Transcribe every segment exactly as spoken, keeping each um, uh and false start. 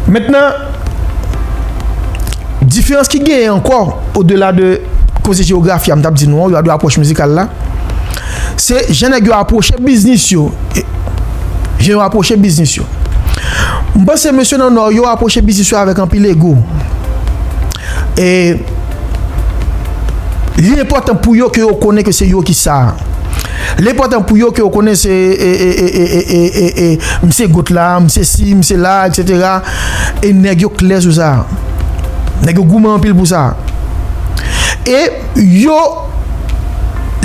Mentnan, diferans ki genyen ankò, odela de koze jewografi a, m t ap di nou an, de apwòch mizikal la, se jan nèg yo apwoche biznis yo. E, jan yo apwoche biznis yo. M panse mesye nan Nò yo apwoche biznis yo avèk anpil ego. E li enpòtan pou yo ke yo konnen ke se yo ki sa. Li enpòtan pou yo ke yo konnen se, e, e, e, e, e, e, e, m se goat la, m se si, m se la, etsetera. E nèg yo klè sou sa. Nèg yo goumen anpil pou sa. E yo,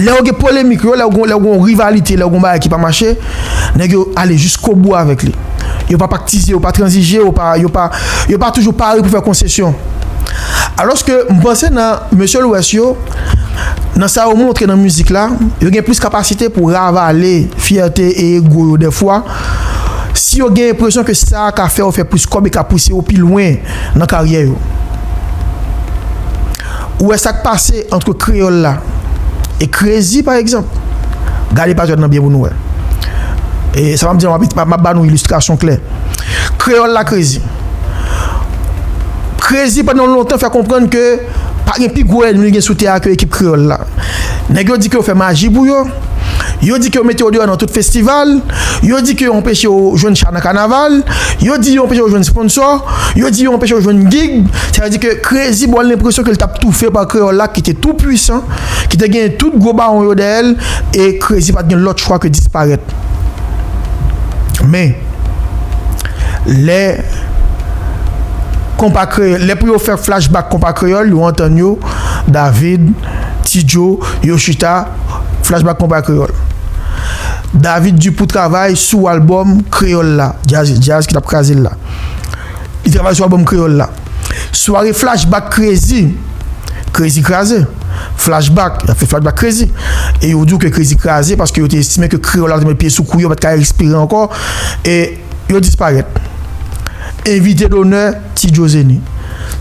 lè yo gen polemik yo, lè yo gen, lè yo gen rivalite, lè yo gen bagay ki pa mache, nèg yo ale jiskobou avèk li. Yo pa paktize, yo pa tranzije, yo pa, yo pa, yo pa toujou pare pou fè konsesyon. Alòske m panse nan mesye Lwès yo, nan sa yo montre nan mizik la, yo gen plis kapasite pou ravale fyète e ego yo dèfwa, si yo gen enpresyon ke sa ka fè yo fè plis kòb e ka pouse yo pi lwen nan karyè yo. Ou wè sa k pase ant kreyòl la e Crazy, pa egzanp. Gade patriyòt nan byen pou nou wè. E sa m ap di la, m ap, m ap ba nou ilistrasyon klè. Kreyòl la, Crazy. Crazy, pandan lontan, fè konprann ke pa gen pi gwo ènmi li gen sou tè a ke ekip kreyòl la. Nèg yo di ke yo fè maji pou yo. Yo di ke yo mete yo deyò nan tout festival. Yo di ke yo anpeche yo jwenn cha nan kanaval. Yo di yo anpeche yo jwenn sponsò. Yo di yo anpeche yo jwenn gig. Sa vle di ke Crazy ba w lenpresyon ke l t ap toufe pa kreyòl la ki te tou pwisan, ki te gen tout gwo bawon yo dèyè l, e Crazy pa t gen lòt chwa ke disparèt. Men, lè konpa kreyòl, lè pou yo fè flashback konpa kreyòl, yo antann yo, David, Ti Djo, yo chita, flashback konpa kreyòl. David Dupou travay sou albòm Kreyòl la, djaz, djaz ki t ap kraze l la. Li travay sou albòm Kreyòl la. Sware flashback Crazy. Crazy kraze. Flashback, y ap fè flashback Crazy. E yo di w ke Crazy kraze paske yo te estime ke kreyòl la te met pye sou kou yo, pa t ka respire ankò. E yo disparèt. Envite donè, Ti Djo Zeni.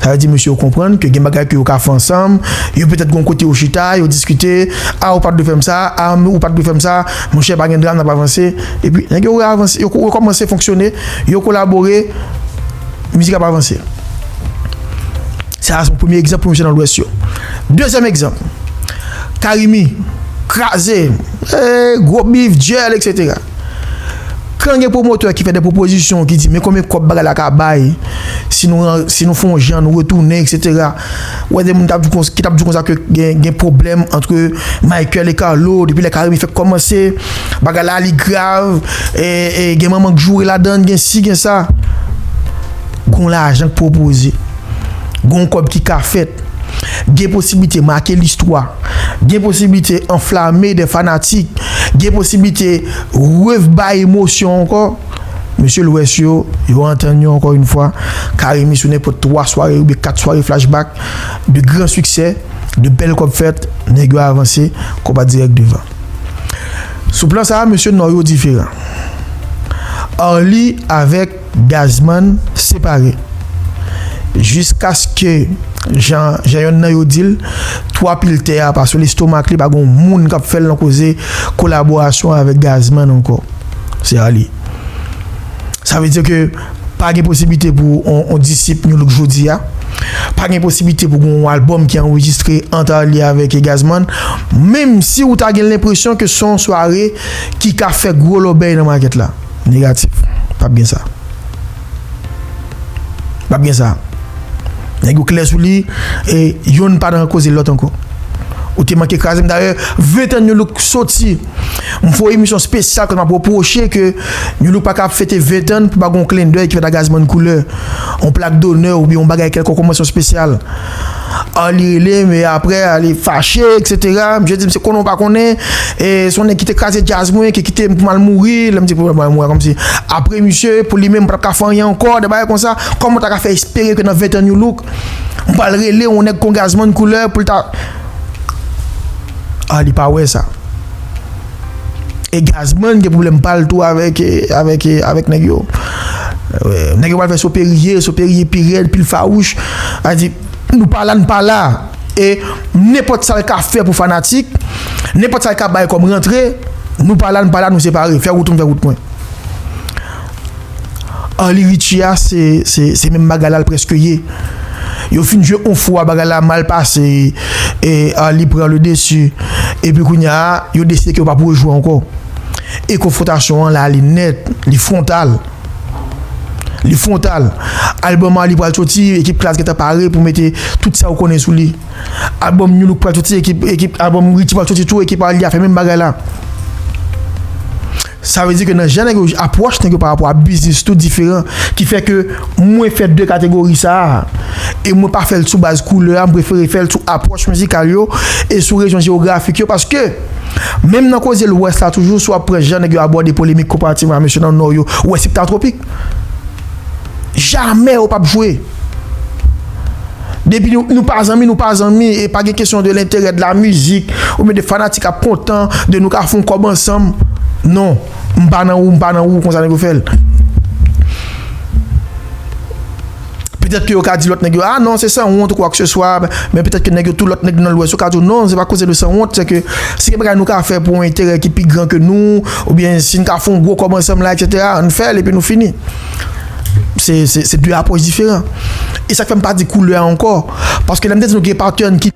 Sa vle di mesye yo konprann ke gen bagay ke yo ka fè ansanm, yo petèt gon kote yo chita, yo diskite, a ou pa t dwe fè m sa, a ou pa t dwe fè m sa, monchè pa gen dram, n ap avanse. Epi nèg yo avanse, yo rekòmanse fonksyone, yo kolabore, mizik ap avanse. Sa a se yon premye egzanp pou mesye nan Lwès yo. Dezyèm egzanp, Carimi, kraze, eh, gwo bif, dyèl, etsetera. Kan gen pwomotè ki fè de pwopozisyon, ki di, men konbyen kòb bagay la ka bay, si nou, si nou fè yon jan, nou retounen, etsetera. Ou wè de moun t ap di konsa, ki t ap di konsa ke gen, gen pwoblèm ant Michael e Carlo, depi lè Carimi fèk kòmanse, bagay la li grav, e, e, gen manman k joure ladan, gen si, gen sa. Gon lajan k pwopoze. Gon kòb ki ka fèt. Gen posiblite make listwa. Gen posiblite anflame de fanatik. Gen posiblite rebay emosyon ankò. Mesye Lwès yo, yo antann yo ankò yon fwa. Carimi sou nenpòt twa sware oubyen kat sware flashback de gran siksè, de bèl kòb fèt, nèg yo avanse, konpa dirèk devan. Sou plan sa a, mesye Nò yo diferan. Arly avèk Gazman separe. Jiskaske, jan, jan yonn nan yo di l, twa pil tè a pa sou lestomak li, pa gon moun k ap fè l nan koze kolaborasyon avèk Gazman ankò. Se Arly. Sa vle di ke pa gen posiblite pou on, on disip New Look jodi a. Pa gen posiblite pou gen yon albòm ki anrejistre ant Arly avèk Gazman. Menm si ou ta gen lenpresyon ke se yon sware ki ka fè gwo lòbèy nan makèt la. Negatif. P ap gen sa. P ap gen sa. Nèg yo klè sou li, e yonn pa nan koze lòt ankò. Ou te manke kraze m. Dayè, ventan New Look soti. M fè yon emisyon espesyal kote m ap repwoche ke New Look pa ka ap fete ventan pou pa gen yon klendèy ki fèt a Gazman Koulè, yon plak donè oubyen yon bagay kèlkonk, yon mansyon espesyal. Arly rele m, e apre, Arly fache, etsetera. Misye di m, se konnen w pa konnen, e se yon nèg ki te kraze djaz mwen, ki kite m pou m al mouri. Lè m di pou m al mouri, kòmsi apre misye, pou li menm, m pa t ap ka fè anyen ankò, de bagay konsa. Kòman w ta ka fè espere ke nan ventan New Look, m pral rele yon nèg kon Gazman Koulè pou l ta, Arly pa wè sa. E Gazman gen pwoblèm pa l tou avèk, avèk, avèk nèg yo. Nèg yo pral fè soperiye, soperiye pi rèd, pil fawouch. A di, nou pa la, n pa la. E nenpòt sa l ka fè pou fanatik, nenpòt sa l ka bay kòm rantre, nou pa la, n pa la, nou separe. Fè wout ou, m fè wout mwen. Arly Richie a, se, se, se menm bagay la l prèske ye. Yo fin jwe yon fwa, bagay la mal pase, e Arly pran le desi. Epi kounye a, yo deside ke yo p ap rejwe ankò. E konfwontasyon an la, li nèt, li fwontal. Li fwontal. Album Arly pral soti, ekip Klass gentan pare pou mete tout sa ou konnen sou li. Album Nu Look pral soti, ekip, ekip, album Richie pral soti tou, ekip Arly a fè menm bagay la. Sa vle di ke nan jan nèg yo, apwòch nèg yo pa rapò a biznis tou diferan, ki fè ke mwen fè de kategori sa a. E mwen pa fè l sou baz koulè a, m prefere fè l sou apwòch mizikal yo e sou rejyon jewografik yo, paske menm nan koze Lwès la toujou, si w ap pran jan nèg yo abòde polemik konparativman a mesye nan Nò yo, ou wè se pita Twopik. Jamè yo p ap jwe. Depi nou, nou pa zanmi, nou pa zanmi, e pa gen kesyon de lenterè de la mizik, oubyen de fanatik ap kontan de nou ka fè yon kòb ansanm. Non, m pa nan ou, m pa nan ou, konsa nèg yo fè l. Petèt ke yo ka di lòt nèg yo, ah non, se sanwont ou kwakseswa, men petèt ke nèg yo, tout lòt nèg nan Lwès yo ka di w, non, se pa koze de sanwont, se ke si gen bagay nou ka fè pou yon enterè ki pi gran ke nou, oubyen si n ka fè yon gwo kòb ansanm la, etsetera, ann fè l epi nou fini. Se, se, se de apwòch diferan. E sa k fè m pa di koulè a ankò. Paske lè m te di nou gen patèn ki